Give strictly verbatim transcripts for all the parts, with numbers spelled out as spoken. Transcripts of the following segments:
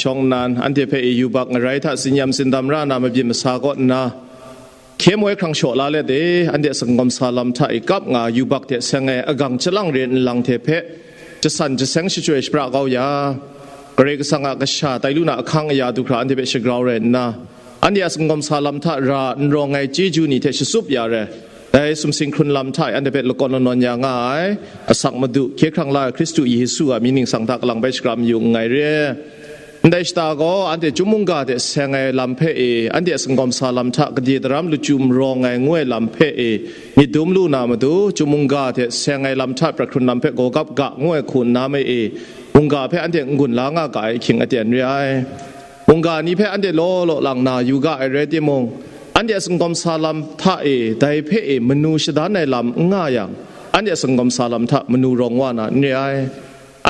shawng nnan, anhte hpe e yubak ngarai hta zinyam zindam ra na mabyin masa kaw nna, hkye moi hkrang shaw la let e, anhte a sangawm sa lam hta e kap nga yubak hte seng ai agang chyalang re nlang hte hpe jasan jaseng shachyoi shapra kau ya, Karai Kasang a kasha tai lu na ahkang aya du hkra anhte hpe shagrau rai nna, anhte a sangawm sa lam hta ra n rawng ai chyeju ni hte shatsup ya re, dai sumsing hkrun lam hta e anhte hpe lakawn lanawn ya nga ai, asak Madu, hkye hkrang la ai Hkristu Yesu a mying ningsang hta kalang bai shakram yu nngai re. Ndai shata gaw anhte chyum mungga hte seng ai lam hpe e, anhte a sangawm sa lam hta gade daram lachyum rawng ai ngu ai lam hpe e, myit dum lu na matu, chyum mungga hte seng ai lam hta prat hkrun lam hpe gaw gap ga ngu ai hku nna me e, mungga hpe anhte n-gun la nga ga ai ahkying aten re ai. Mungga ni hpe anhte law law lang na yu ga ai rai timung, anhte a sangawm sa lam hta e dai hpe e manu shadan ai lam n nga yang, anhte a sangawm sa lam hta manu rawng wa na n re ai.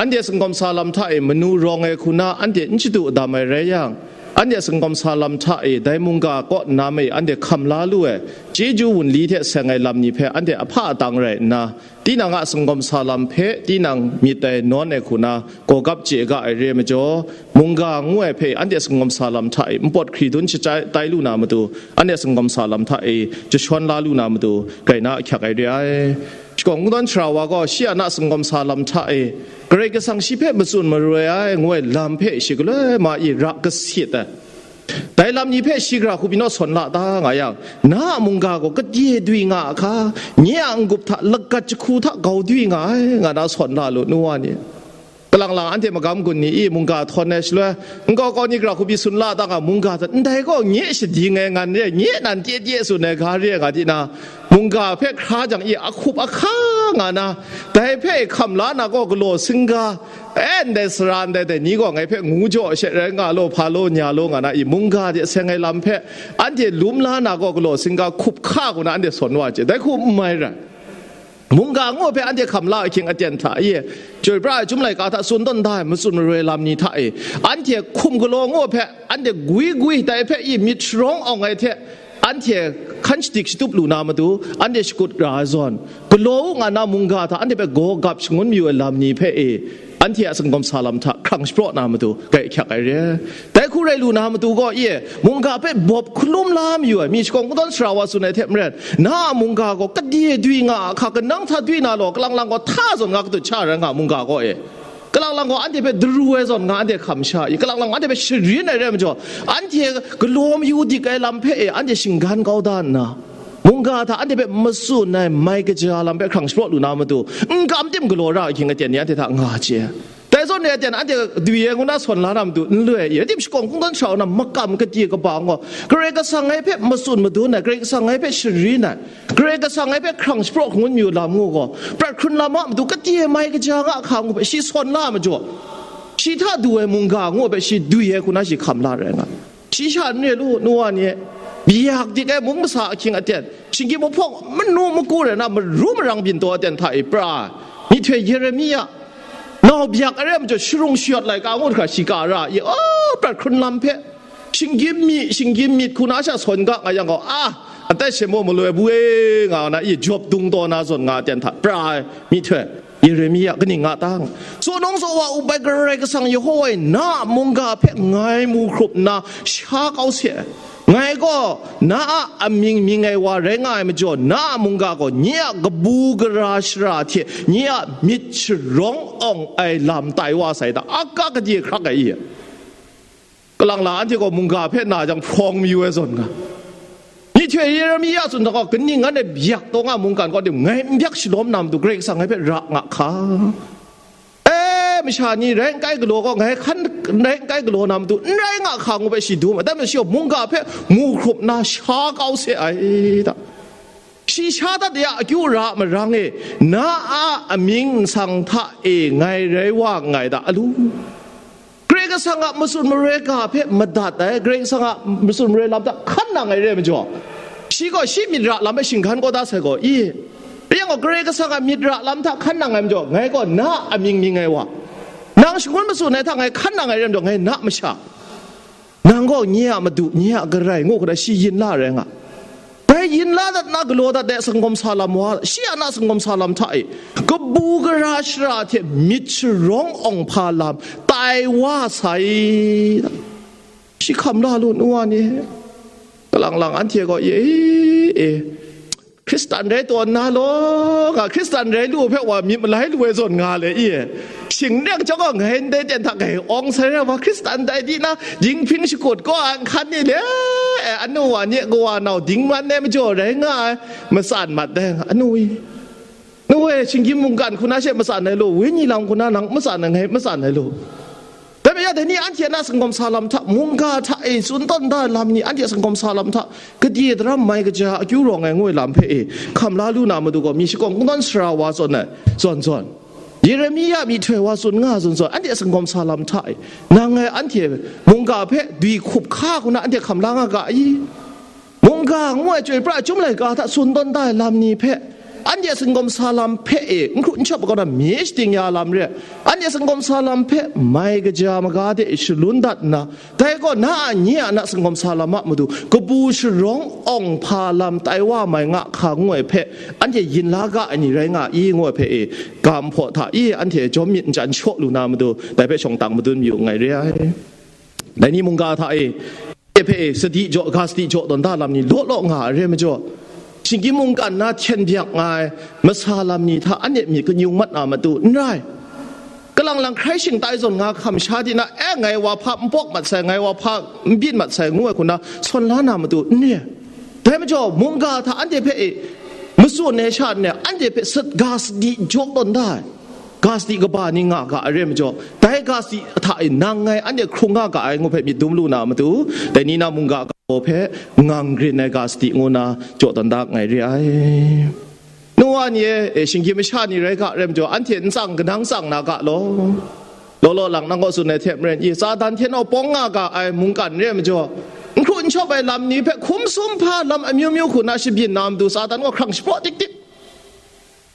Anhte a sangawm sa lam hta e manu rawng ai hku na anhte n shadu adam ai rai yang, anhte a sangawm sa lam hta e dai mungga kaw nna me anhte hkam la lu ai, chyeju wunli hte seng ai lam ni hpe anhte ahpa atang rai nna, tinang a sangawm sa lam hpe tinang myit ai nawn ai hku na gaw gap chye ga ai re ai majaw, mungga ngu ai hpe anhte a sangawm sa lam hta e npawt hkri dun shachai tai lu na matu, anhte a sangawm sa lam hta e jashawn la lu na matu, grai na ahkyak ai re ai. Shakawn kungdawn sara wa gaw shi a na sangawm sa lam hta e, Karai Kasang shi hpe matsun maroi ai ngu ai lam hpe shi galoi ma i ra kasit ai. Dai lam ni hpe shi gara hku pyi naw sawn la ta nga yang, na a mungga gaw kadye dwi nga a hka, nye a n-gup hta lagat jahku hta gau dwi nga ai, nga na sawn la lu, nu wa ni. Kalang lang anhte magam gun ni i mungga htawn ai shaloi, nkau kau ni gara hku pyi tsun la ta nga, mungga hta, ndai gaw nye shading ai ngan re, nye nan tye tye tsun ai ga re nga di na, mungga hpe hkra jang i ahkup ahka nga na, dai hpe hkam la na gaw galaw singga, e, ndai sara ndai dai ni gaw ngai hpe ngu jaw she rai nga law, hpa law, nya law nga na i, mungga de seng ai lam hpe anhte lum la na gaw galaw singga hkup hka hku na anhte sawn wa chye, dai hku n mai rai. Mungga ngu hpe anhte hkam la ahkying aten hta e, chyoi pra ai Chyum laika hta tsun tawn da ai matsun maroi lam ni hta e, anhte hkum galaw ngu hpe anhte gwi gwi dai hpe i myit sharawng awng ai hte, anhte hkan shadik shatup lu na matu, anhte shakut ra ai zawn, galaw u nga na mungga hta anhte hpe gaw gap shangun mayu ai lam ni hpe e, anhte a sangawm sa lam hta hkrang shapraw na matu, grai ahkyak ai re. Dai hku rai lu na matu gaw, e, mungga hpe bawp hkalum la mayu ai, mi shakawn kungdawn sara wa tsun ai hte maren, na a mungga gaw kadye dwi nga a hka, kanang hta dwi na law, kalang lang gaw hta zawn nga katut sha rai nga mungga gaw, e, kalang lang gaw anhte hpe daru ai zawn nga anhte hkam sha i, kalang lang anhte hpe sharin ai rai majaw, anhte galaw mayu dik ai lam hpe e, anhte shinggan kau da nna, mungga hta anhte hpe matsun ai mai kaja lam hpe hkrang shapraw lu na matu, n kam tim galaw ra ahkying aten ni anhte hta nga chye. Dai zawn re aten anhte dwi ai ngu na sawn la na matu n loi, rai tim shakawn kungdawn sara wa na makam kadye kaba gaw, Karai Kasang ngai hpe matsun madun ai, Karai Kasang ngai hpe sharin ai, Karai Kasang ngai hpe hkrang shapraw hkangun mayu lam ngu gaw, prat hkrun lam a matu kadye mai kaja nga hka ngu hpe shi sawn la majaw, shi hta du ai mungga ngu hpe shi dwi ai hku na shi hkam la rai nga. Shi sha n re lu, nu wa ni, byak dik ai mung masa ahkying aten, shinggyim mahpawng manu maku rai na maru marang byin taw aten hta e pra ai, myihtoi Yeremia, nau byak ai rai majaw, sharung shayawt laika ngut hkra shi ka ra i, a, prat hkrun lam hpe, shinggyim mi, shinggyim myit hku na sha sawn ga nga yang gaw, a, atai she maw maloi bu e, nga na i, jawp dung taw na zawn nga aten hta pra ai, myihtoi Yeremia kaning nga ta? Tsaw nawng tsaw wa up ai Karai Kasang Yehova e, na a mungga hpe ngai mu hkrup nna sha kau se ai. Ngai gaw na a amying mying ai wa rai nga ai majaw, na a mungga gaw nye a kabu gara shara hte nye a myit sharawng awng ai lam tai wa sai ta, aka kadye hkrak ai i? Kalang la anhte gaw mungga hpe na jang hprawng mayu ai zawn nga. Myihtoi Yeremia tsun hta gaw, kaning ngan e byak taw nga mungkan kaw tim, ngai n byak shalawm na matu Karai Kasang ngai hpe ra nga hka. E, masha ni rai n kai galaw gaw, ngai hkan rai n kai galaw na matu, n rai nga hka ngu hpe shi dum ai. Dai majaw shi gaw mungga hpe mu hkrup na sha kau se ai ta. Shi sha dat ya akyu ra marang e, na a amying nsang hta e ngai rai wa nngai ta alu? Karai Kasang a matsun maroi ga hpe madat ai, Karai Kasang a matsun maroi lam hta hkan nang ai re ai majaw, shi gaw shi myit ra lam hpe shinggan kau da sai gaw i? Rai yang gaw, Karai Kasang a myit ra lam hta hkan nang ai majaw, ngai gaw na a amying mying ai wa, nang shangun matsun ai hta ngai hkan nang ai re ai majaw, ngai na masha, nang gaw nye a madu, nye a garai ngu hkra shi yin la rai nga. Bai yin la dat na galaw dat ai sanggawm sa lam wa, shi a na sanggawm sa lam hta e, kabu gara shara hte myit sharawng awng hpa lam tai wa sai. Shi hkam la lu, nu wa ni. Kalang lang anhte gaw, e, e, Hkristan rai tawn na law, nga Hkristan rai lu hpe wa myit malai lu ai zawn nga le i. Shing nang chyawm gaw ngai ndai ten hta kai awng sai ra wa, Hkristan dai di na dinghpring shakut kaw a nhkan ni le, e, anu wa nye kawa nau dingman ai majaw rai nga ai, matsan mat dai nga, anu i. Nu e, shinggyim mungkan hku na she matsan ai law, wenyi lam hku na nang matsan ai, ngai matsan ai law. Dai hpe ya, dai ni anhte a na sanggawm sa lam hta, mungga hta e tsun tawn da ai lam ni, anhte a sanggawm sa lam hta, gade daram mai kaja akyu rawng ai ngu ai lam hpe e, hkam la lu na matu gaw, mi shakawn kungdawn sara wa zawn ai, zawn zawn. Yeremia myihtoi wa tsun nga zawn zawn, anhte a sanggawm sa lam hta e, nang ngai anhte mungga hpe dwi hkup hka hku na anhte hkam la nga ga i? Mungga ngu ai chyoi pra chyum laika hta tsun tawn da ai lam ni hpe, anhte a sanggawm sa lam hpe e n hkru n shawp ai kaw na, mye shating ya lam re, anhte a sanggawm sa lam hpe mai kaja maga de shalun dat nna, dai gaw na a nye a na sanggawm sa lam a matu kabu sharawng awng hpa lam tai wa mai nga hka ngu ai hpe, anhte yin la ga ai ni rai nga i ngu ai hpe e, ga nhpaw hta i anhte jawm myit n chyan shaw lu na matu, dai hpe shawng tang madun mayu nngai re ai. Dai ni mungga hta e, e hpe e, sadi jaw, ga sadi jaw tawn da lam ni law law nga ai re majaw, shinggyim mungkan na hten byak nga ai masa lam ni hta anhte myit kanyung mat na matu n rai. Kalang lang hkrai shingtai zawn nga hkam sha di na, e, ngai wa hpa n pawk mat sai, ngai wa hpa n byin mat sai, ngu ai hku na sawn la na matu n re. Dai majaw, mungga hta anhte hpe e, matsun ai sha nna, anhte hpe sat ga sadi jaw tawn da ai. Ga sadi kaba ni nga ga ai re majaw, dai ga sadi hta e nang ngai anhte hkrung nga ga ai ngu hpe myit dum lu na matu, dai ni na mungga ga hpe ngang grin ai ga sadi ngu na jaw tawn da nngai re ai. Nu wa ni e, e, shinggyim masha ni rai ga rai majaw, anhte n tsang kanang tsang na ga law. Law law lang nang kaw tsun ai hte maren i, Satan hte nau pawng nga ga ai mungkan re majaw, n hkru n shawp ai lam ni hpe hkum sum hpa lam amyu myu hku na shabyin na matu, Satan gaw hkrang shapraw dik dik.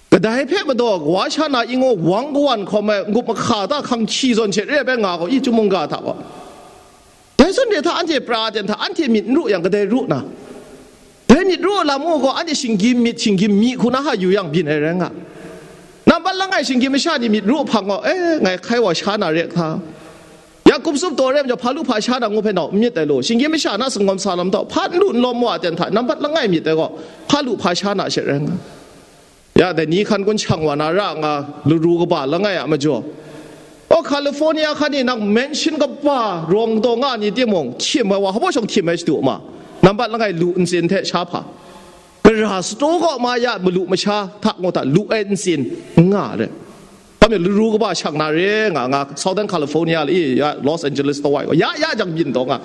Kadai hpe madaw, wa sha na ingaw wang kawan hkawm ai, ngup mahka ta hkang hkyi zawn hte re ai bai nga gaw, i, chyum mungga hta gaw. Dai zawn de hta anhte pra ten hta anhte myit n ru yang, kadai ru na? Dai myit ru lam u gaw, anhte shinggyim myit, shinggyim myi hku na ha yu yang byin ai rai nga. Nampat langai shinggyim masha ni myit ru hpang gaw, e, ngai hkai wa sha na re hka. Ya kup tsup taw re majaw, hpa lu hpa sha na ngu hpe nau n myit ai law, shinggyim masha na sanggawm sa lam tau, hpa n lu n lawm wa ten hta, nampat langai myit ai gaw, hpa lu hpa sha na she rai nga. Ya, dai ni hkan kun shang wa na ra nga, laru kaba langai a majaw. O, California hkan ni nang mansion kaba rawng daw nga ni timung, htim ai wa, hpa shawng htim ai shadu ma? Nampat langai lu ntsin hte sha hpa. Gara satu kaw ma ya malu masha hta ngu hta lu ai ntsin n nga re. Hpa mi laru kaba shang na re nga, nga Southern California le, ya Los Angeles tawai gaw, ya, ya jang byin taw nga.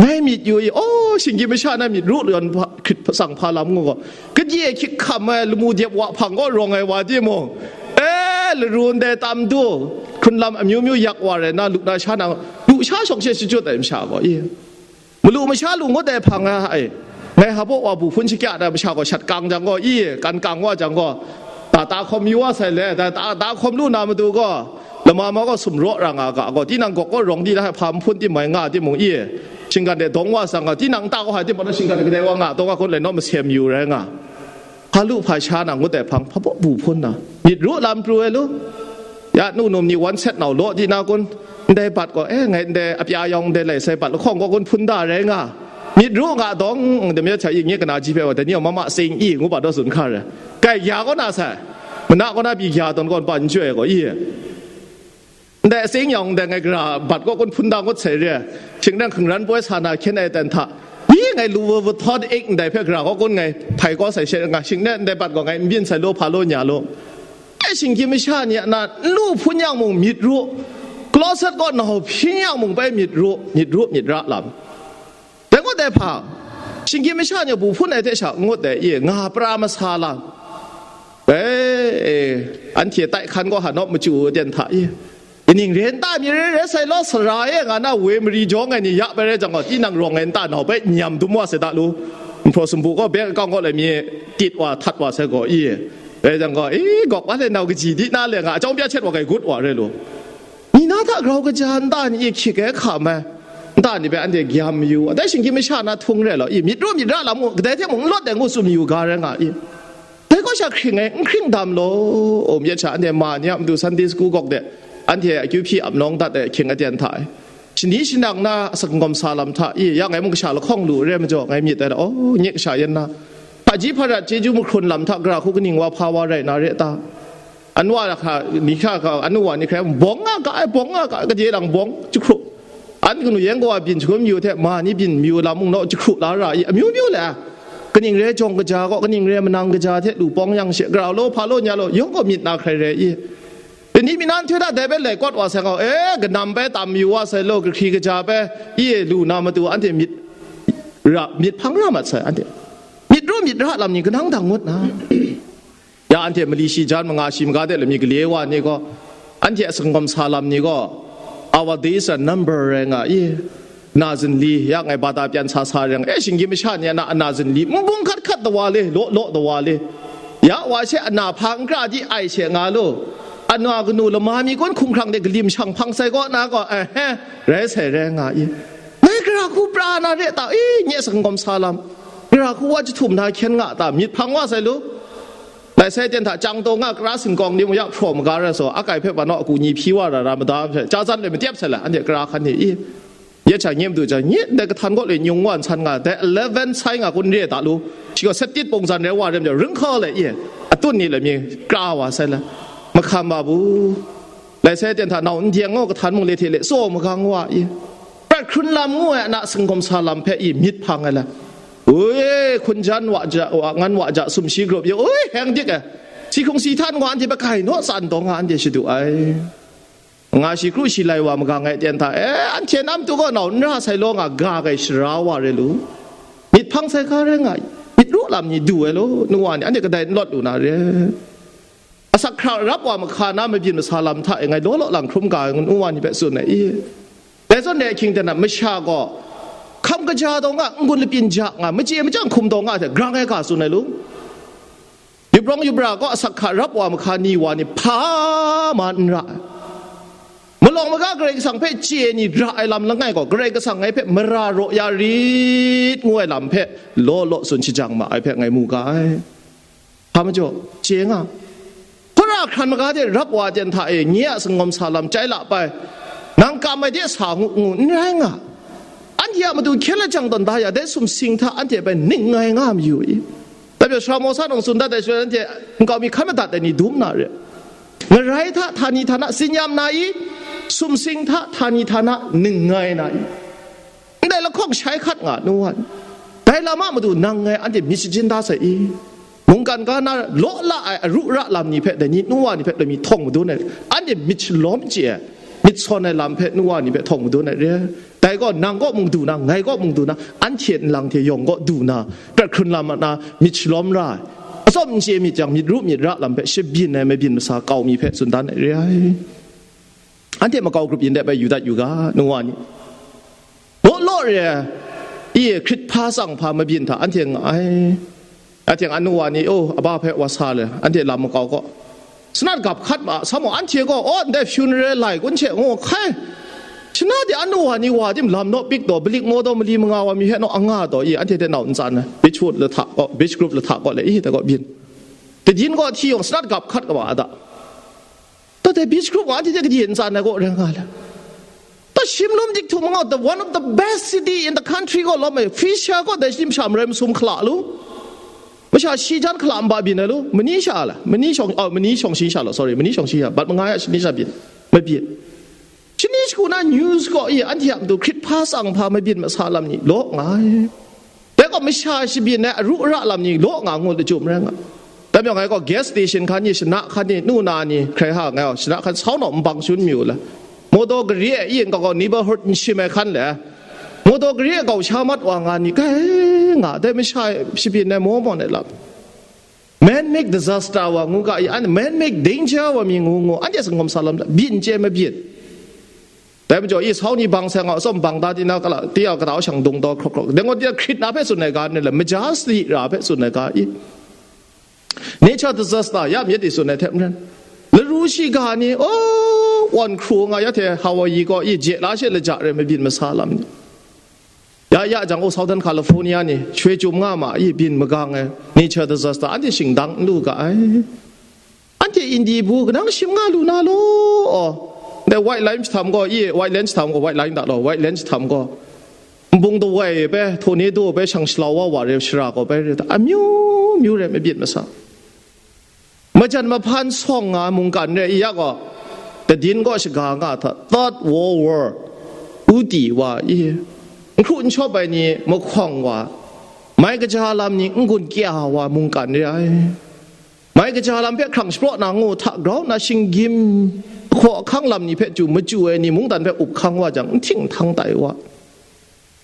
Ngai myit yu i, oh, shinggyim masha na myit ru yawn hpa, hkrit hpasang hpa lam ngu gaw, kadye hkyik hkam ai lamu dep wa hpang gaw rawng ai wa timung, e, laru ndai tam du, hkrun lam amyu myu yak wa rai na, lu na sha na, lu sha shawng she shachyut ai masha gaw, i, malu masha lu ngut ai hpang ai, ngai hpa baw wa bu hpun shakya na masha gaw shat kang jang gaw, i, kan kang wa jang gaw, ta ta hkawm yu wa sai le, ta ta ta hkawm lu na matu gaw, lama ma gaw sumraw ra nga ga gaw, tinang gawk gaw rawng di da, hpa nhpun tim mai nga timung i, shinggan de dawng wa sang ga, tinang nta gaw hai timung na shinggan de kadai wa nga taw ga kun, lai naw masem yu rai nga. Hpa lu hpa sha na ngut ai hpang, hpa baw bu hpun na, myit ru lam pru ai lu. Ya nu num ni wan set nau law di na kun, ndai bat gaw, e, ngai ndai apya yawng ndai lai sai bat lahkawng gaw kun hpun da rai nga. Myit ru nga dawng, ndai mi hta i, nye kana ji hpe wa, dai ni a mama sing i, ngu bat daw tsun hka re. Kai ya kaw na sai, mana kaw na pyi ya tawn kaw n pa n chyoi ai gaw i. Ndai asing yawng ndai ngai gara bat kaw kun hpun da ngut sai re, shing nang hkangran poi sa na hkyen ai ten hta, i, ngai lu wa wa htawt ik ndai hpe gara kaw kun ngai hpai kaw sai she nga, shing ne ndai bat gaw ngai n byin sai law, hpa law nya law. E, shinggyim masha ni a na n lu hpun yang mung myit ru, closet kaw nau hpyin yang mung bai myit ru, myit ru, myit ra lam. Dai ngut ai hpa, shinggyim masha ni bu hpun ai hte sha ngut ai, i, nga pra masa lam. E, e, anhte tai hkan gaw ha nawp machyu ten hta, i, kaning re n ta, mi re re sai law, sara e nga na woi mari jawng ai ni ya bai rai jang gaw, tinang rawng ai nta nau bai nyam dum wa sai da lu. Nhpraw sumpu gaw beng akang gaw lai mi tit wa, htat wa sai gaw, i, rai jang gaw, i, gawk wa le nau kaji di na le nga, chyawm pya chet wa gai gut wa re lu. Ni na hta grau kaja nta ni e hkyik ai hkam ai. Nta ni hpe anhte gyam mayu, dai shinggyim masha na htung re law, i, myit ru myit ra lam mung, kadai hte mung n lawt ai ngu tsun mayu ga rai nga i. Dai kaw sha hkring ai, n hkring dam law, um yet sha, anhte ma ni a matu Sunday school gawk de, anhte akyu hpyi ap nawng dat ai ahkying aten hta e, shani shanang na asak gawm sa lam hta i, ya ngai mung kasha lahkawng lu re majaw, ngai myit ai, oh, nye kasha yan na, hpaji hparat chyeju mahkrun lam hta gara hku kaning wa hpa wa rai na re ta? Anu wa hka, ni hka hka, anu wa ni hkrai bawng nga ga ai, bawng nga ga ai, gade lang bawng, jahkru. An kanu yan kawa byin jahkrum yu hte, ma ni byin yu lam mung naw jahkru la ra i, amyu myu le. Kaning re jawng kaja gaw, kaning re manang kaja hte lu pawng yang she, grau law, hpa law, nya law, yawng gaw myit na hkrai re i. Dai ni mi nan hte hta dai bai lai kawt wa sai gaw, e, kanam bai tam yu wa sai law, kahkri kaja bai, i, lu na matu, anhte myit ra, myit hpang ra mat sai, anhte. Myit ru myit ra lam ni kanang dang ngut na. Ya anhte mali shi jan manga shi maga de lami gale wa ni gaw, anhte asak gawm sa lam ni gaw, our days are number rai nga i, na zinli, ya ngai bata pyan sa sa rai nga, e, shinggyim masha ni a na ana zinli, nbung hkat hkat dawa le, law law dawa le, ya wa she ana hpa nkra di ai she nga lo, ana kanu lama mi kun hkumhkrang de galim shang hpang sai gaw na gaw, eh, eh, rai sai rai nga i. Ngai gara hku pra na re ta i, nye asak gawm sa lam, gara hku wa jahtum na hkyen nga ta, myit hpang wa sai lu. Lai sai ten hta chyang taw nga kara singkawng ni mung ya hpraw maga ra saw, akai hpe wa naw aku ni hpyi wa ra ra mada hpe, ca zan le matyep sai la, anhte kara hkan ni i. Yet sha nye madu jang, nye ndai kahtan kaw le nyung wa nsan nga, dai eleven sai nga kun re da lu, shi gaw set tit pawng zan rai wa rem jang, ring hkaw le i, atun ni le mi kra wa sai la, mahkam ma bu. Lai sai ten hta nau n diang ngaw kahtan mung le hte le tsaw magang wa i. Prat hkrun lam ngu ai ana singkawm sa lam hpe i myit hpang ai la. Ui, hkunjan wa ja, wa ngan wa ja, sumshi grup yu, ui, heng dik ai. Si hkrung si htan wa anhte hpe kai naw tsan dawng nga anhte shadu ai. Nga shi kru shi lai wa magang ai ten hta, e, anhte nam tu gaw nau n ra sai law nga ga gai shara wa re lu. Myit hpang sai hka rai nga, myit ru lam ni du ai law, nu wa ni, anhte kadai n lawt lu na re. Asak hkra rap wa mahka na mabyin masa lam hta e ngai law law lang hkrum ga ai ngu nu wa ni hpe tsun ai i. Dai zawn dai ahkying ten a masha gaw, hkam kaja taw nga, n-gun lapyin ja nga, machye machyang hkum taw nga hte grang ai ga tsun ai lu. Yubrawng yubra gaw asak hka rap wa mahka ni wa ni hpa ma n ra ai. Malawng maga Karai Kasang hpe chye ni ra ai lam langai gaw, Karai Kasang ngai hpe mara raw ya rit ngu ai lam hpe law law tsun shajang ma ai hpe ngai mu ga ai. Hpa majaw, chye nga. Hkawra hkran maga de rap wa ten hta e, nye a sangawm sa lam chyai la pai, nang kam ai de sa ngu ngu n rai nga. Anhte a matu hkyen lajang tawn da ya, dai sumsing hta anhte bai ning ngai nga mayu i? Dai majaw, sara mawsa nawng tsun dat ai shaloi, anhte nkau mi hkan madat ai ni dum na re. Ngarai hta htani htana tsin yam na i? Sumsing hta htani htana ning ngai na i? Ndai lahkawng shai hkat nga nu wa ni, dai lam a matu nang ngai anhte myit shajin da sai i? Mungkan ga na law la ai aru ra lam ni hpe, dai ni nu wa ni hpe lami htawng madun ai, anhte myit shalawm chye ai, myit sawn ai lam hpe nu wa ni hpe htawng madun ai re. Dai gaw nang kaw mung du na, ngai kaw mung du na, anhte nlang hte yawng kaw du na, prat hkrun lam na, myit shalawm ra ai, atsawm n chye myit jang, myit ru myit ra lam hpe shabyin ai mabyin masa kau mi hpe tsun dan ai re ai. Anhte makau grup yin de bai yu dat yu ga, nu wa ni. Law law re ai, i hkrit hpa tsang hpa mabyin hta anhte nga ai. Ahteng anu wa ni, oh, aba hpe wa sa le, anhte lam makau gaw. Sanat gap hkat ma, sa maw, anhte gaw, oh, ndai funeral lai kun hte ngu hkai. Shana de anu wa ni wa tim lam naw pik taw, balik maw taw, mali manga wa mi hpe naw anga taw, i anhte hte nau n tsan ai. Beach wood lahta gaw, beach group lahta gaw le, i hte gaw byin. Tadin gaw hti yawng sanat gap hkat kaba a da. Tate beach group wa anhte hte kade n tsan ai kaw rai nga le. Ta shim lum dik htum nga, the one of the best city in the country kaw lawm ai, Fisher kaw dai shim sha marai masum hkala lu. Masha shi jan hkala nba byin ai lu. Mani sha la, mani shawng, oh, mani shawng shi sha lo, sorry, mani shawng shi sha, bat manga ya shani sha byin. Mabyin. Shani shagu na news kaw i anhte a matu hkrit hpa tsang hpa mabyin masa lam ni law nga ai. Dai gaw masha shabyin ai aru ara lam ni law nga ngu lachyum rai nga. Dai majaw ngai gaw gas station hkan ni, shana hkan ni, nu na ni, hkrai ha ngai gaw, shana hkan sau naw nbang shun mi u la. Motor gari e yin gaw gaw neighborhood n shim ai hkan le. Motor gari e gau sha mat wa nga ni, kai nga, dai masha shabyin ai maw maw ai lam. Man-made disaster wa ngu ga i, an man-made danger wa mi ngu ngu, anhte sangawm sa lam byin chye mabyin. Dai majaw, i sau ni bang sai nga, atsawm bang da di na, kala, tia kata shang dung taw hkrawk hkrawk. Dai ngaw tia hkrit na hpe tsun ai ga ni le, maja sali ra hpe tsun ai ga i. Nature disaster, ya myit di tsun ai hte maren. Laru shiga ni, oh, wan hkru nga ya hte Hawaii kaw i je la she laja rai mabyin masa lam ni. Ya ya jang, o, Southern California ni shwe chyum nga ma, i, byin magang ai, nature disaster, anhte shingdang n lu ga ai. Anhte indi bu kanang shim nga lu na law, o, dai white line jahtam gaw, i, white line jahtam gaw, white line da law, white line jahtam gaw, nbung dawai pe, tornado pe, shang shalau wa wa re, shara gaw pe re, amyu myu re, mabyin masa. Majan mahpan sawng nga mungkan re, i ya gaw, tadin gaw shaga nga hta, Third World War, u ti wa i, nhkru nshawp ai ni mahkawng wa, mai kaja lam ni n-gun kya wa mungkan re ai. Mai kaja lam hpe hkrang shapraw na ngu hta grau na shinggyim, hkaw ahkang lam ni hpe chyu machyu ai ni mungdan hpe up hkang wa jang, n hting htang tai wa,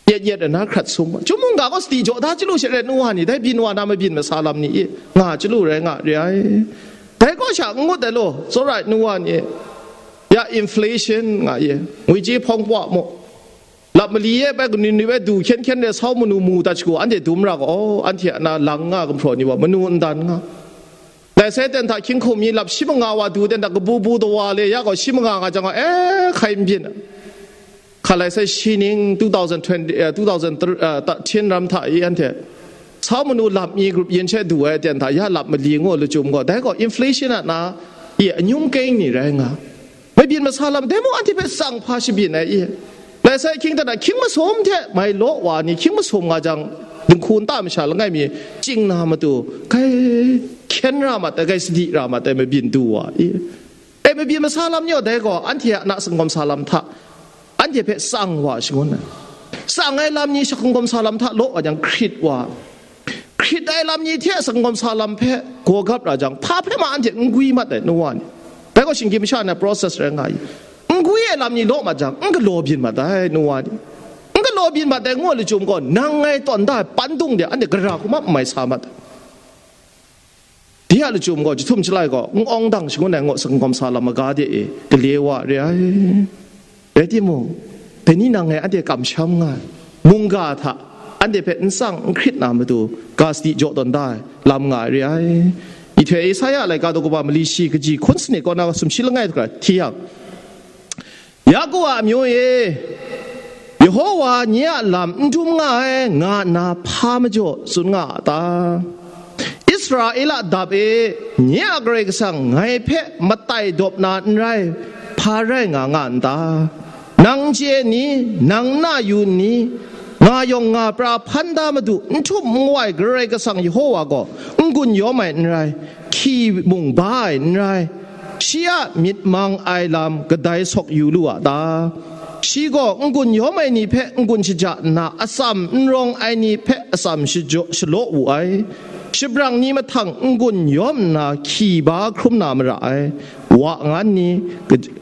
yet yet ai na hkrat sum wa. Chyum mungga gaw sadi jaw da chyalu she rai, nu wa ni, dai byin wa na mabyin masa lam ni i, nga chyalu rai nga re ai. Dai kaw sha n ngut ai law, tsawra ai nu wa ni, ya, inflation nga ye, ngwiji hpawng pwa mu, lap mali e bai kanun ni bai du hkyen hkyen re, sau manu mu dat shagu, anhte dum ra gaw, oh, anhte a na lang nga gumhpraw ni wa, manu n dan nga. Dai sai ten hta hkying hkum mi lap shi manga wa du ten hta, kabu bu dawa le ya gaw, shi manga nga jang gaw, eh, hkai n byin. Hkalai sai shi ning two thousand twenty, eh, two thousand thirteen ram hta i anhte sau manu lap mi grup yin she du ai ten hta, ya lap mali ngu lachyum gaw, dai gaw inflation a na i anyum keng ni rai nga. Mabyin masa lam dai mung anhte hpe tsang hpa shabyin ai i. Lai sai hkying hta na hkying masum hte mai law wa ni, hkying masum nga jang, dinghku nta masha langai mi ching na matu, kai hkyen ra mat ai, kai sadi ra mat ai mabyin du wa i. E, mabyin masa lam ni gaw dai gaw, anhte a na sangawm sa lam hta, anhte hpe tsang wa shangun ai. Tsang ai lam ni sangawm sa lam hta law wa jang, hkrit wa, hkrit ai lam ni hte sangawm sa lam hpe gaw gap ra jang, hpa hpe ma anhte n gwi mat ai, nu wa ni. Dai gaw shinggyim masha ni a process rai nga i. N gwi ai lam ni law mat jang, n galaw byin mat ai, nu wa ni. N galaw byin mat ai ngu ai lachyum gaw, nang ngai tawn da ai pandung de anhte gara hkrum ap n mai sa mat ai. Di a lachyum gaw, jahtum jalai gaw, n awng dang shangun ai ngu, sangawm sa lam maga de e, gale wa re ai. Rai timung, dai ni nang ngai anhte kamsham nga ai, mungga hta anhte hpe n tsang n hkrit na matu, ga sadi jaw tawn da ai lam nga ai re ai. Myihtoi Isaya laika daw kaba mali shi kaji hkun sanit kaw na sumshi langai hkra hti yang, Yaku a amyu e, Yehowa nye a lam n dum nga ai, nga nna hpa majaw tsun nga a ta? Israela dap e, nye a Karai Kasang ngai hpe matai dawp na n rai, hpa rai nga nga n ta? Nang chye ni, nang na yu ni, nga yawng nga pra hpan da madu, n htum n wai Karai Kasang Yehowa gaw n-gun yawm ai n rai, hkyi mung ba ai n rai, shi a myit mang ai lam kadai sawk yu lu a ta? Shi gaw n-gun yawm ai ni hpe n-gun shaja nna, atsam n rawng ai ni hpe atsam shajaw, shalaw wu ai. Shabrang ni mahtang n-gun yawm nna, hkyi ba hkrum na mara ai. Wa ngan ni,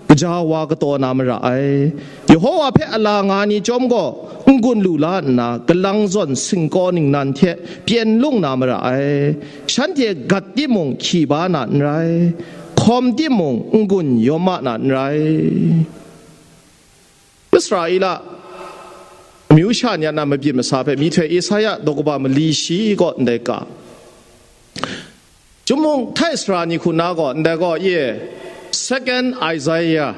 kaja wa kataw na mara ai. Yehowa hpe a la nga ni chyawm gaw, n-gun lu la nna, galang zawn singkaw ningnan hte pyen lung na mara ai. Shanhte gat timung hkyi ba na n rai, hkawm timung n-gun yawm ma na n rai. Israela amyu sha ni a na mabyin masa hpe myihtoi Isaya daw kaba mali shi kaw ndai ka. Chyum mung htai sara ni hku na gaw, ndai gaw, ye, Second Isaiah,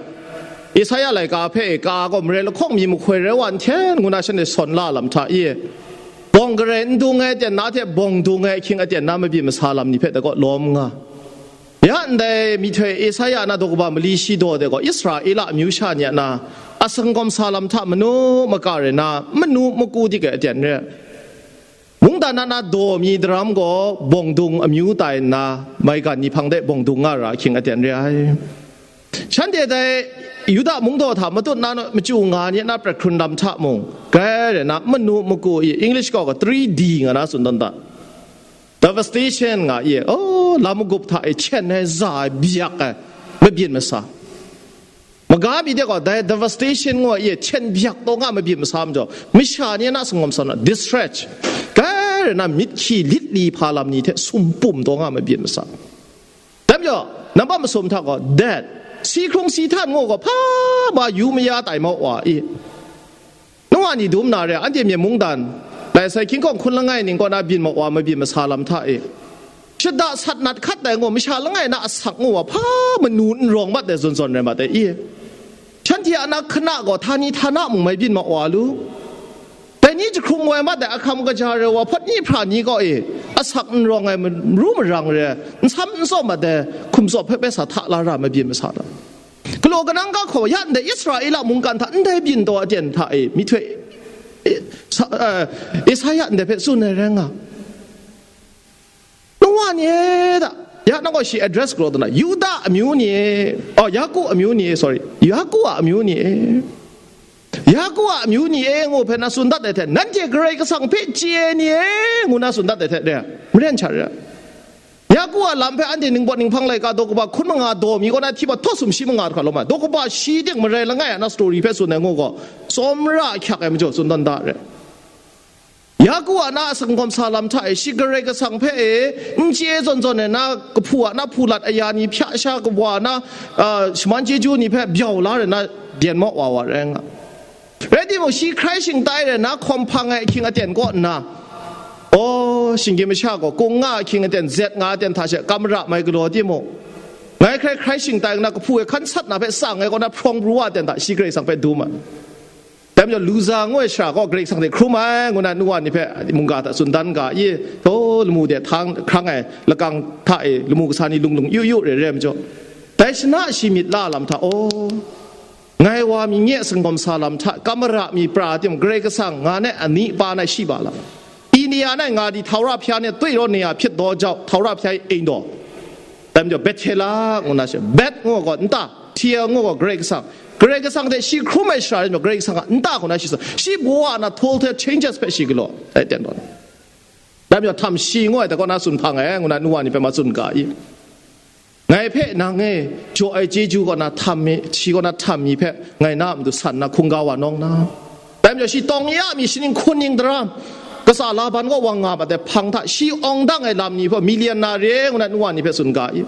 Isaiah laika hpe ka gaw, marai lahkawng mi mahkoi rai wa nhten ngu na shanhte sawn la lam hta, ye, bawng garai n dung ai aten na hte bawng dung ai ahkying aten na mabyin masa lam ni hpe dai gaw lawm nga. Ya ndai myihtoi Isaiah na daw kaba mali shi daw de gaw, Israela amyu sha ni a na asangawm sa lam hta manu maka rai na, manu maku dik ai aten re. Mungdan na na daw mi daram gaw bawng dung amyu tai nna, maigan ni hpang de bawng dung nga ra ahkying aten re ai. Shanhte dai Yuda mungdaw hta matut na naw machyu nga ni na prat hkrun lam hta mung, grai rai na manu maku i, English gaw three D nga na tsun tawn ta. Devastation nga i, oh, lam magup hta e hten ai, za ai, byak ai, mabyin masa. Maga mi de gaw, dai devastation ngu ai, hten byak taw nga mabyin masa majaw, masha ni a na sangawm sa na, distress, grai rai na myit hkyi lit li hpa lam ni hte sumpum taw nga mabyin masa. Dai majaw, nambat masum hta gaw, death, si hkrung si htan ngu gaw, hpa ma yu maya tai mau wa i. Nwa ni dum na re, anhte myen mungdan, lai sai hkying hkawng hkun langai ning kaw na byin ma wa mabyin masa lam hta e, shada sat nat hkat dai ngu, masha langai na asak ngu wa, hpa manu n rawng mat ai zawn zawn rai mat ai i. Shanhte a na hkana gaw, htani htana mung mai byin ma wa lu. Dai ni jahkrung woi mat ai ahkam kaja re wa hpawt ni hpra ni kaw e, asak n rawng ai maru marang re, n sam n tsawm mat ai hkum tsawp hpe bai sa hta la ra mabyin masa na. Galaw kanang ga hkaw ya ndai Israela mungkan hta ndai byin taw aten hta e, myihtoi, e, sa, e, Esaia ndai hpe tsun ai rai nga. Nuwa ni e da, ya nang gaw shi address galaw da na, Yuda amyu ni e, oh, Yaku amyu ni e, sorry, Yaku a amyu ni e, Yaku a amyu ni e ngu hpe na tsun dat ai hte, nanhte Karai Kasang hpe chye ai ni e ngu na tsun dat ai hte re, maren sha re. Yaku a lam hpe anhte ningpawt ninghpang laika daw kaba hkun manga daw mi kaw na hti ba htaw sumshi manga hkra lawm ai, daw kaba shi ting marai langai a na story hpe tsun ai ngu gaw, tsawmra ahkyak ai majaw tsun tawn da re. Yaku a na a sangawm sa lam hta e, shi Karai Kasang hpe e, n chye zawn zawn ai na, kahpu a na hpulat aya ni hpya sha kawa na, a, shaman chyeju ni hpe byau la rai na, dyen maw wa wa rai nga. Rai timung, shi hkrai shingtai rai na, hkawm hpang ai ahkying aten kaw nna, aw, shinggyim masha gaw kung nga ahkying aten, zet nga aten hta she kam ra mai galaw timung, ngai hkrai hkrai shingtai nna, kahpu e hkan sat na hpe tsang ai kaw na, hprawng pru wa aten hta shi Karai Kasang hpe dum ai. Dai majaw, Luza ngu ai shara gaw Karai Kasang hte hkrum ai, ngu na nu wa ni hpe mungga hta tsun dan ga i, taw lamu de htang hkrang ai, lakang hta e lamu kasa ni lung lung yu yu re re ai majaw, dai shana shi myit la lam hta, aw, ngai wa mi nye a sangawm sa lam hta, kamara mi pra tim, Karai Kasang nga ne ani pa nai shi ba lam. India nai nga di, Htaura hpya ne tui raw ne a hpyit daw jau, Htaura hpya e daw. Dai majaw, Bethela ngu na she, Bet ngu gaw nta, Tia ngu gaw Karai Kasang. Karai Kasang hte shi hkrum ai shara rai nme, Karai Kasang a nta hku na shi sa, shi baw a na tol hte changes hpe shi galaw ai ten tawn. Dai majaw, htam shi ngu ai, dai kaw na tsun hpang ai, ngu na nu wa ni hpe ma tsun ga i. Ngai hpe nang e jaw ai chyeju kaw na htam mi, shi kaw na htam mi hpe ngai na a matu san na hkungga wa nawng na. Dai majaw, shi tawng ya mi, shi ning hkun ning daram, kasa Laban kaw wang nga mat ai hpang hta, shi awng dang ai lam ni hpe, milian na re ngu na nu wa ni hpe tsun ga i.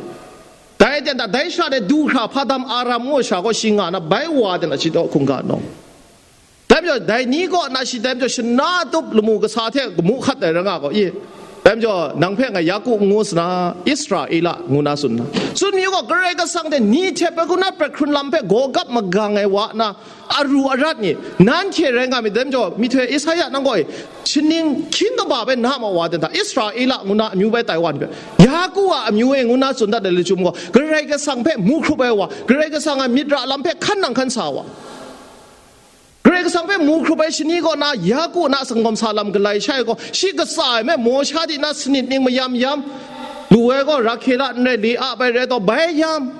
Dai ten hta, dai shara de du hkra, Hpadam Aram ngu shara gaw shi nga na bai wa ten hta, shi taw hkungga nawng. Dai majaw, dai ni kaw na shi, dai majaw, shana tup lamu kasa hte gamu hkat ai rai nga gaw i. Dai majaw, nang hpe ngai Yaku ngu sa na, Israela ngu na tsun na. Tsun mi gaw, Karai Kasang hte ni hte pai hku na prat hkrun lam hpe gaw gap magang ai wa na, aru arat ni, nanhte rai nga myit, dai majaw, myihtoi Esaia nang gaw e, shaning hkying kaba bai na ma wa ten hta, Israela ngu na amyu bai tai wa ni hpe, Yaku a amyu e ngu na tsun dat ai lachyum gaw, Karai Kasang hpe mu hkrup ai wa, Karai Kasang a myit ra lam hpe hkan nang hkan sa wa. Karai Kasang hpe mu hkrup ai shani kaw na, Yaku na a sangawm sa lam galai sha ai gaw, shi katsa ai me, Mawsha di na sanit ning mayam yam, lu ai gaw Rahkela n rai, Lea bai rai taw, bai yam,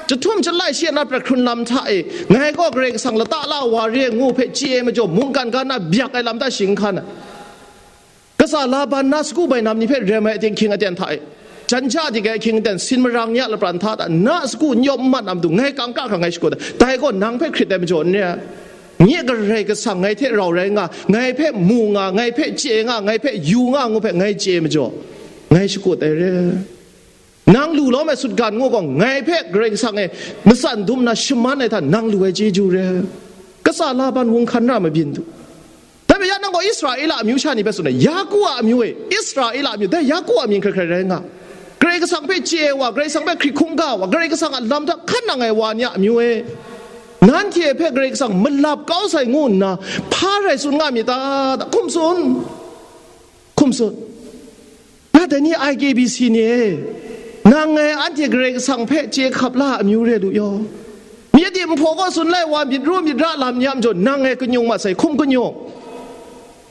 jahtum jalai shi a na prat hkrun lam hta e, ngai gaw Karai Kasang lata la wa re ai ngu hpe chye ai majaw, mungkan ga na byak ai lam hta shi n hkan ai. Kasa Laban na sagu bainam ni hpe rem ai ting hkying aten hta e, jan ja dik ai hkying aten, sin marang ni a lapran hta ta na sagu n yawm n mat na matu, ngai kangka hkra ngai shakut ai. Dai gaw nang hpe hkrit ai majaw n re ai. Nye Karai Kasang ngai hte rau rai nga, ngai hpe mu nga, ngai hpe chye nga, ngai hpe yu nga ngu hpe ngai chye ai majaw, ngai shakut ai re. Nang lu lawm ai sutgan ngu gaw, ngai hpe Karai Kasang e matsan dum na shaman ai hta nang lu ai chyeju re. Kasa Laban wunghkan ra mabyin du. Dai hpe ya nang gaw Israela amyu sha ni hpe tsun ai, Yaku a amyu e, Israela amyu, dai Yaku a mying hkrai hkrai rai nga. Karai Kasang hpe chye ai wa, Karai Kasang hpe hkrit hkungga ai wa, Karai Kasang a lam hta hkan nang ai wa ni a amyu e, nanhte hpe Karai Kasang malap kau sai ngu nna, hpa rai tsun nga myit ta? Hkum tsun, hkum tsun. Ya dai ni I K B C ni e, nang ngai anhte Karai Kasang hpe chye hkap la amyu re lu yaw. Myit di nhpaw kaw tsun lai wa, myit ru myit ra lam ni a majaw, nang ngai kanyung mat sai, hkum kanyung.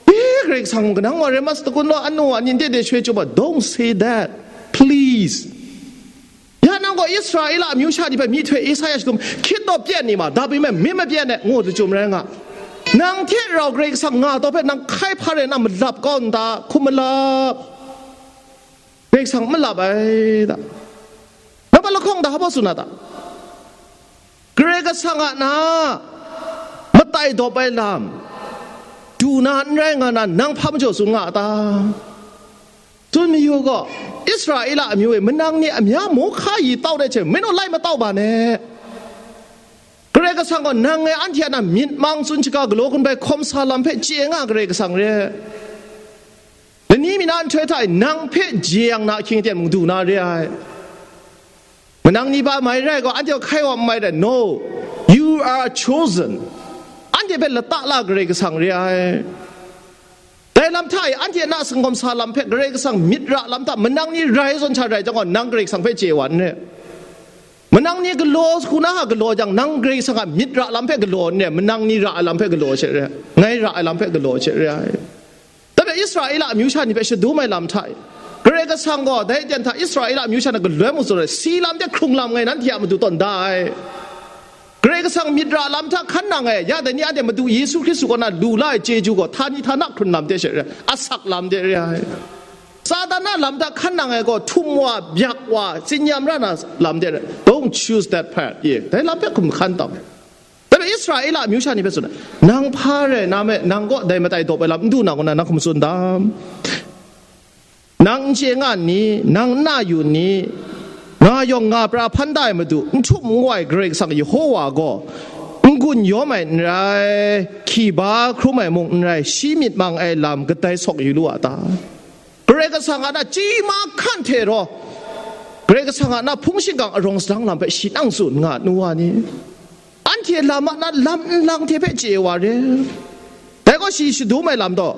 E, Karai Kasang mung kanang wa rai mas takun law, anu a nin de de shoi chyum a, don't say that, please. Ya nang gaw Israela amyu sha ni hpe myihtoi Esaia shatum, hkyit taw pyen ni ma, dabi me myit mapyen ai, ngu lachyum rai nga. Nang hte rau Karai Kasang nga taw hpe nang hkai hpa rai na malap kau n ta? Hkum malap. Karai Kasang malap ai ta? Nang hpa lahkawng da hpa tsun na ta? Karai Kasang a na matai dawp ai lam du na n rai nga na, nang hpa majaw tsun nga a ta? Tsun mayu gaw, Israela amyu e, manang ni amya mawhka yi tau de hte, menu lai matau ba ne. Karai Kasang gaw nang e anhte a na myit mang tsun shaga galaw gun bai hkawm sa lam hpe chye nga Karai Kasang re. Lani mi na nhtoi hta e nang hpe jeyang na ahkying aten mung du na re ai. Manang ni ba mai rai gaw, anhte gaw hkai wa n mai rai. No, you are chosen. Anhte hpe lata la Karai Kasang re ai. Lam hta e, anhte na singawm sa lam hpe Karai Kasang myit ra lam hta, manang ni rai zawn sha rai jang gaw, nang Karai Kasang hpe chye wa n re. Manang ni galaw hku na a galaw jang, nang Karai Kasang a myit ra lam hpe galaw n re, manang ni ra ai lam hpe galaw she re, ngai ra ai lam hpe galaw she re ai. Dai hpe Israela amyu sha ni hpe shadum ai lam hta e, Karai Kasang gaw dai aten hta Israela amyu sha na galoi mung tsun ai, si lam de hkrung lam ngai nanhte a matu tawn da ai. Karai Kasang myit ra lam hta hkan nang e, ya dai ni anhte Madu Yesu Hkristu kaw na lu la ai chyeju gaw htani htana hkrun lam de she re, asak lam de re ai. Satan a lam hta hkan nang ai gaw, htum wa, byak wa, tsinyam ra na lam de re. Don't choose that path. Ye, dai lam hpe hkum hkan taw. Dai hpe Israela amyu sha ni hpe tsun ai, nang hpa rai na me, nang kaw dai matai dawp ai lam n du na, kaw na nang hkum tsun dam. Nang n chye nga n ni? Nang n na yu n ni? Nga yawng nga pra hpan da ai Madu, n htum n wai Karai Kasang Yehowa gaw, n-gun yawm ai n rai, hki ba hkrum ai mung n rai, shi myit mang ai lam kadai sawk yu lu a ta? Karai Kasang a na chyi mahkan hte raw, Karai Kasang a na hpung shingkang arawng sadang lam hpe shi nang tsun nga nu wa ni? Anhte lam a na lam nlang hte hpe chye wa re. Dai gaw shi shadum ai lam taw,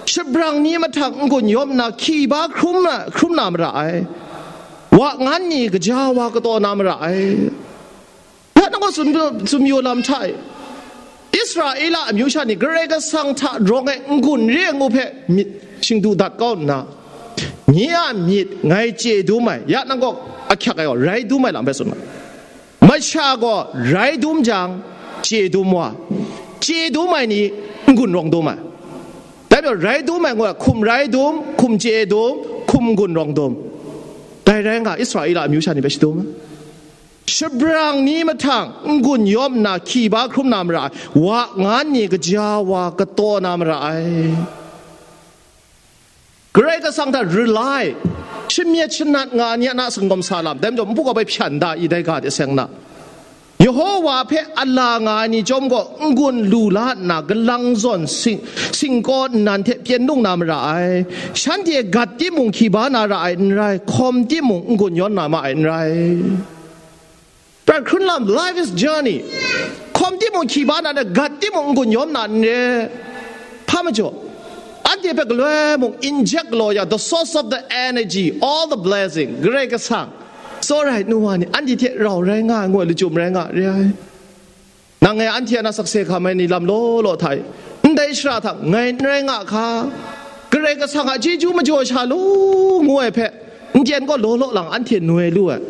shabrang ni mahtang n-gun yawm nna, hki ba hkrum na, hkrum na mara ai, wa ngan ni gaja wa kataw na mara ai. Ya nang gaw tsun, tsun yu lam hta e, Israela amyu sha ni Karai Kasang hta rawng ai n-gun re ai ngu hpe myit shingdu dat kau nna, nye a myit ngai chye dum ai, ya nang gaw ahkyak ai gaw rai dum ai lam hpe tsun ai. Masha gaw rai dum jang, chye dum wa, chye dum ai ni n-gun rawng dum ai. Dai majaw, rai dum ai ngu ai, hkum rai dum, hkum chye dum, hkum n-gun rawng dum. Dai rai nga, Israela amyu sha ni hpe shadum ai. Shabrang ni mahtang n-gun yawm nna, hki ba hkrum na mara ai, wa ngan ni gaja wa kataw na mara ai. Karai Kasang hta rely, shamyet shanat nga ai ni a na singawm sa lam, dai majaw npu kau bai hpyan da i, dai ga de seng na. Yehowa hpe a la nga ai ni chyawm gaw, n-gun lu la nna, galang zawn sing, singkaw nnan hte pyen lung na mara ai. Shanhte gat timung, hki ba na ra ai n rai, hkawm timung, n-gun yawn na ma ai n rai. Prat hkrun lam, life is journey. Hkawm timung, hki ba na, gat timung, n-gun yawm na n re. Hpa majaw, anhte hpe galoi mung inject galaw ya, the source of the energy, all the blessing, Karai Kasang, tsawra ai nu wa ni, anhte hte rau rai nga ai, ngoi lachyum rai nga re ai. Nang e anhte a na sakse hkam ai ni lam law law hta e, ndai shara hta ngai n rai nga hka, Karai Kasang a chyeju majaw sha lu ngu ai hpe, n-jen gaw law law lang anhte noi lu ai.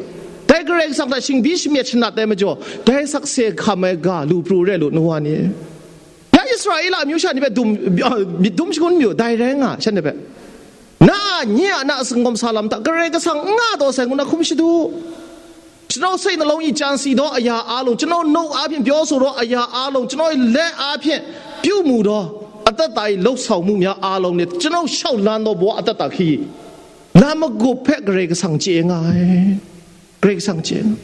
Dai Karai Kasang hta shingbyi shamyet shanat ai majaw, dai sakse hkam ai ga lu pru re lu, nu wa ni. Ya Israela amyu sha ni hpe dum, myit dum shangun mayu, dai rai nga, shanhte hpe. Na, nye a na singawm sa lam hta Karai Kasang n nga taw sai ngu na hkum shadu. Janau sai nalawng i chyan si daw aya a lung, janau nau a hpyen pyaw su daw aya a lung, janau i le a hpyen pyu mu daw, atat ta i lau sau mu mya a lung ni, janau shau lan daw baw atat ta hki, lam magup hpe Karai Kasang chye nga ai. Karai Kasang chye nga.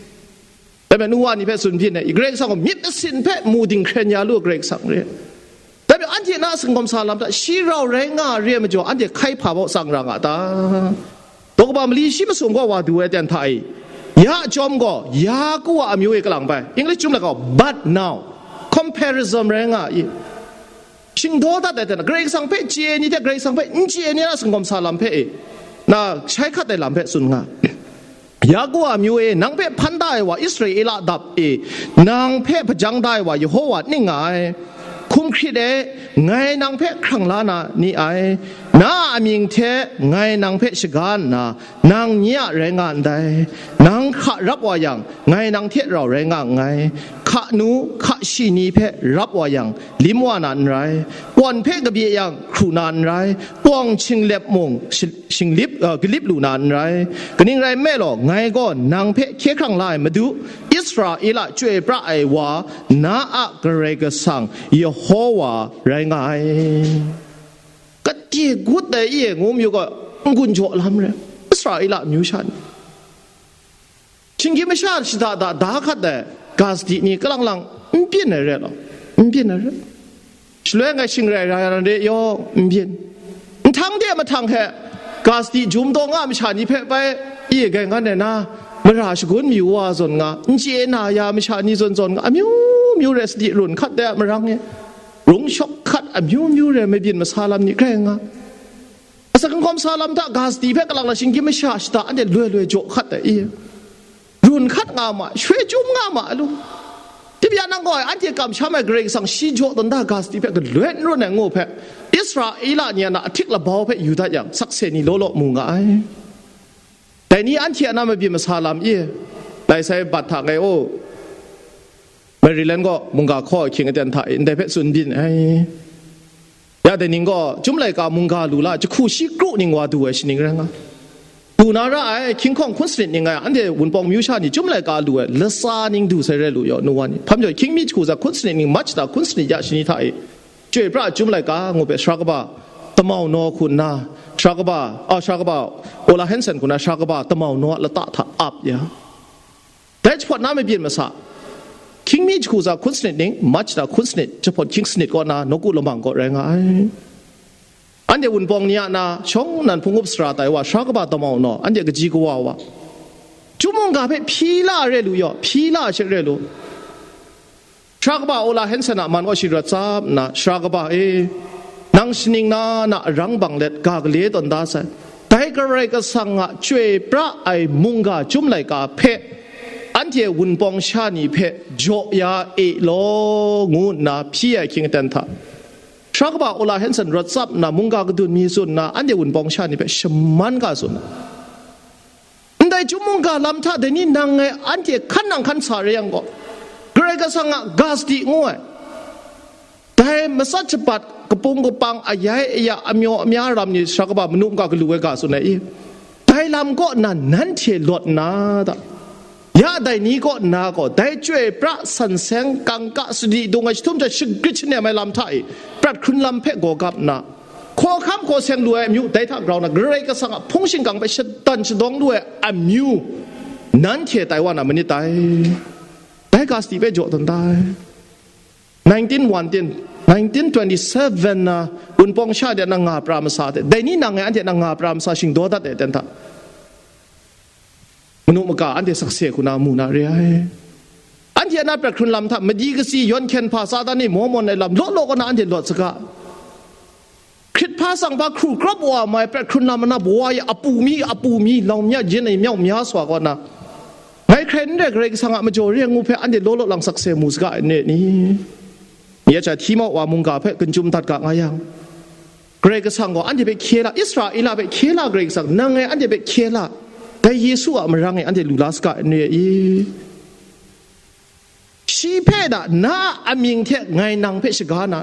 Dai hpe nu wa ni hpe tsun byin ai, Karai Kasang gaw myit masin hpe mu dinghkren ya lu ai Karai Kasang re. Dai hpe anhte na singawm sa lam hta shi rau rai nga re ai majaw, anhte hkai hpa baw tsang ra nga ta? Daw kaba mali shi masum gaw wa du ai ten hta e, ya chyawm gaw, ya ku a amyu e kalang bai, English chyum laika gaw, but now, comparison rai nga i. Shingdaw dat ai ten, Karai Kasang hpe chye ai ni hte Karai Kasang hpe n chye ai ni na singawm sa lam hpe e, na shai hkat ai lam hpe tsun nga. Yaku a amyu e, nang hpe hpan da ai wa Israela dap e, nang hpe hpajang da ai wa Yehowa ning nga ai. Hkum hkrit e, ngai nang hpe hkrang la na ni ai. Na a amying hte ngai nang hpe shaga nna, nang nye a rai nga ndai. Nang hka rap wa yang, ngai nang hte rau rai nga nngai. Hka nu, hka shi ni hpe rap wa yang, lim wa na n rai. Kawn hpe kabye yang, hkru na n rai. Pawng shinglep mung, shi-, shinglip, uh, galip lu na n rai. Kaning rai nme law, ngai gaw nang hpe hkye hkrang la ai Madu, Israela chyoi pra ai wa, na a Karai Kasang, Yehowa rai nga ai. Kade gut ai i e ngu mayu gaw, n-gun jaw lam re, Israela amyu sha ni. Shinggyim masha shada da da hkat ai ga sadi ni kalang lang n byin ai re law, n byin ai re. Shaloi ngai shing rai rai ran re yawng n byin. Nhtang de mahtang hte ga sadi jum taw nga masha ni hpe bai i gai ngan ai na, mara shagun mayu wa zawn nga, n chye na ya masha ni zawn zawn nga, amyu myu rai sadi run hkat de a marang e. Rung shawk hkat amyu myu re mabyin masa lam ni grai nga. Asak n hkawm sa lam hta ga sadi hpe kalang la shinggyim masha shada anhte loi loi jaw hkat ai i. Run hkat nga ma, shwe chyum nga ma lu. Dip ya nang gaw, anhte kamsham ai Karai Kasang shi jaw tawn da ga sadi hpe galoi n run ai ngu hpe, Israela ni a na ahtik labau hpe yu dat yang, sakse ni law law mu nga ai. Dai ni anhte a na mabyin masa lam i, lai sai bat hta ngai o, Maryland gaw mungga hkaw ahkying aten hta e ndai hpe tsun byin ai. Ya dai ning gaw, chyum laika mungga lu la, jahku shi kru ning wa du ai shaning rai nga. Du na ra ai, hkying hkawng hkun sanit ning ai, anhte Wunpawng myu sha ni chyum laika lu ai, lasa ning du sai rai lu yaw, nu wa ni. Hpam jaw, hkying mi jahku za hkun sanit ning, March da hkun sanit ya shani hta e, Chyoi pra chyum laika ngu hpe, sara kaba Tamau Naw hku nna, sara kaba, a, sara kaba Ola Hansen hku nna, sara kaba Tamau Naw a lata hta ap ya. Dai jahpawt na mabyin masa, hkying mi jahku za hkun sanit ning, March da hkun sanit, jahpawt hkying sanit kaw na, nawku lamang kaw rai nga ai. Anhte Wunpawng ni a na, shawng nnan hpung up sara tai wa, sara kaba Tamau Naw, anhte kaji kawa wa. Chyum mungga hpe hpyi la re lu yaw, hpyi la she re lu. Sara kaba Ola Hansen a man kaw shi rawt tsap nna, sara kaba e, nang shaning na na arang bang let ga gale tawn da sai. Dai Karai Kasang a chyoi pra ai mungga chyum laika hpe, anhte Wunpawng sha ni hpe jaw ya e law, ngu nna hpyi ai hkying aten hta, sara kaba Ola Hansen rawt tsap nna, mungga kadun mi tsun nna, anhte Wunpawng sha ni hpe shaman ga tsun ai. Ndai chyum mungga lam hta dai ni nang ngai anhte hkan nang hkan sa re yang gaw, Karai Kasang a ga sadi ngu ai, dai matsat shabat, kapung kapang, ayai aya, amyaw amya ram ni, sara kaba manu mungga galu ai ga tsun ai i, dai lam kaw nna nanhte lawt nna ta? Ya dai ni kaw nna gaw, dai chyoi pra san seng kangka sadi dung ai jahtum hta shagrit shanem ai lam hta e, prat hkrun lam hpe gaw gap nna, hkawhkam hkaw seng lu ai amyu, dai hta grau na, Karai Kasang a hpung shingkang hpe shadan shadawng lu ai amyu, nanhte tai wa na manit dai. Dai ga sadi hpe jaw tawn dai. Nineteen nineteen, nineteen twenty-seven na, Wunpawng sha de na nga pra masa hte, dai ni nang ngai anhte na nga pra masa shingdaw dat ai ten hta, manu maka anhte sakse hku na mu na re ai. Anhte a na prat hkrun lam hta, madi kasi, yawn hkyen hpa, Satan e maw mawn ai lam, law law kaw na anhte lawt saga. Hkrit hpa tsang hpa hkru krawp wa mai prat hkrun lam na bawa e apu mi, apu mi, lau mya, jen ai myau mya swa kaw na, ngai hkrai n rai, Karai Kasang a majaw re ngu hpe anhte law law lang sakse mu saga ai ni? Ni a hti mau wa mungga hpe gun chyum dat ga nga yang, Karai Kasang gaw anhte hpe hkye la, Israela hpe hkye la, Karai Kasang, nang ngai anhte hpe hkye la, dai Yesu a marang e anhte lu la saga ai ni? Shi hpe na, na a amying hte ngai nang hpe shaga na,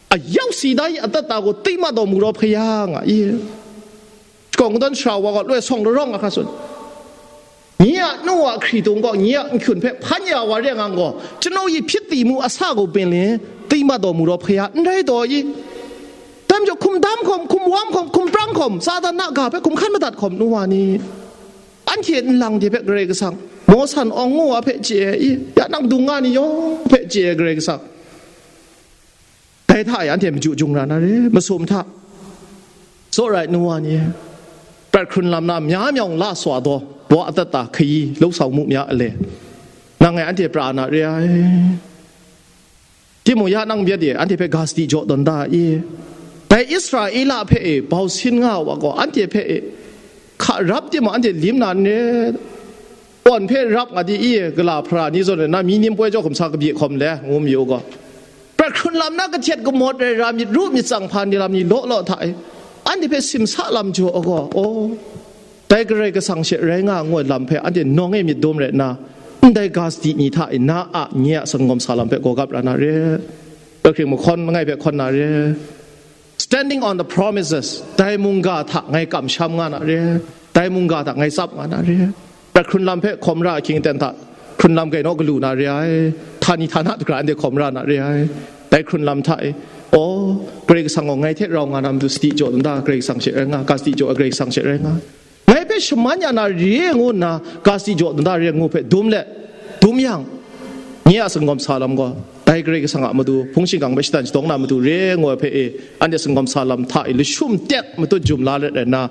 a yau si da i atat ta gaw, tima daw mu raw hpaya nga i. Shakawn kungdawn sara wa gaw loi sawng larawng a hkra tsun. Nye a nu a hkritung gaw, nye a nhkyun hpe hpan ya wa re nga gaw, chanu yi hpyit ti mu a sa gaw byin le, tima daw mu raw hpaya n rai taw i. Dai majaw hkum dam hkawm, hkum wam hkawm, hkum prang hkawm, Satan na ga hpe hkum hkan madat hkawm nu wa ni? Anhte nlang de hpe Karai Kasang, Mawsan awng ngu wa hpe chye ai i, ya nang dung nga ni yawng hpe chye ai Karai Kasang. Dai hta e anhte maju jung ra na re, masum hta. Tsawra ai nu wa ni, prat hkrun lam na mya myawng la swa daw, baw atat ta hkayi, lo sau mu mya ale, nang ngai anhte pra na re ai. Timung ya nang byat e, anhte hpe ga sadi jaw tawn da i. Dai Israela hpe e bau sin nga wa gaw, anhte hpe e hka rap timung, anhte lim na n re. Awn hpe rap nga di i, gala hpara ni zawn e na, mi nim poi jaw hkum sa kabye hkawm le, ngu mayu gaw, prat hkrun lam na kahtet kamawt rai ra, myit ru myit tsang hpa ni lam ni law law hta e, anhte hpe simsa lam jaw gaw, aw, dai Karai Kasang she rai nga ngu ai lam hpe anhte nawng e myit dum rai nna, ndai ga sadi ni hta e na a nye a sanggawm sa lam hpe gaw gap ra na re. Ahkying mahkawn langai hpe hkawn na re. Standing on the promises, dai mungga hta ngai kamsham nga na re, dai mungga hta ngai tsap nga na re. Prat hkrun lam hpe hkawm ra ahkying aten hta, hkrun lam gainaw galu na re ai, htani htana dagra anhte hkawm ra na re ai. Dai hkrun lam hta e, aw, Karai Kasang gaw ngai hte rau nga na matu sadi jaw nda, Karai Kasang she rai nga, ga sadi jaw ai Karai Kasang she rai nga. Ngai hpe shaman ya na re ngu nna, ga sadi jaw nda re ngu hpe dum let, dum yang, nye a sanggawm sa lam gaw, dai Karai Kasang a matu, hpung shingkang hpe shadan shadawng na matu re ngu ai hpe e, anhte sanggawm sa lam hta e lashum tek matut jum la let rai nna,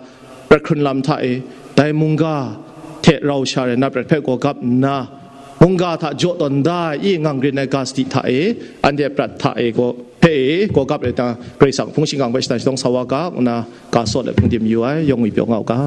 prat hkrun lam hta e, dai mungga hte rau sha rai nna, prat hpe gaw gap nna, mungga hta jaw tawn da ai, i ngang rin ai ga sadi hta e, anhte prat hta e gaw, hpe e, gawgap rai ta, Karai Kasang hpung shingkang hpe shada shadawng sa wa ga, ngu na ga sawt let hpung dim yu ai, yawng ngwi pyaw nga u ga.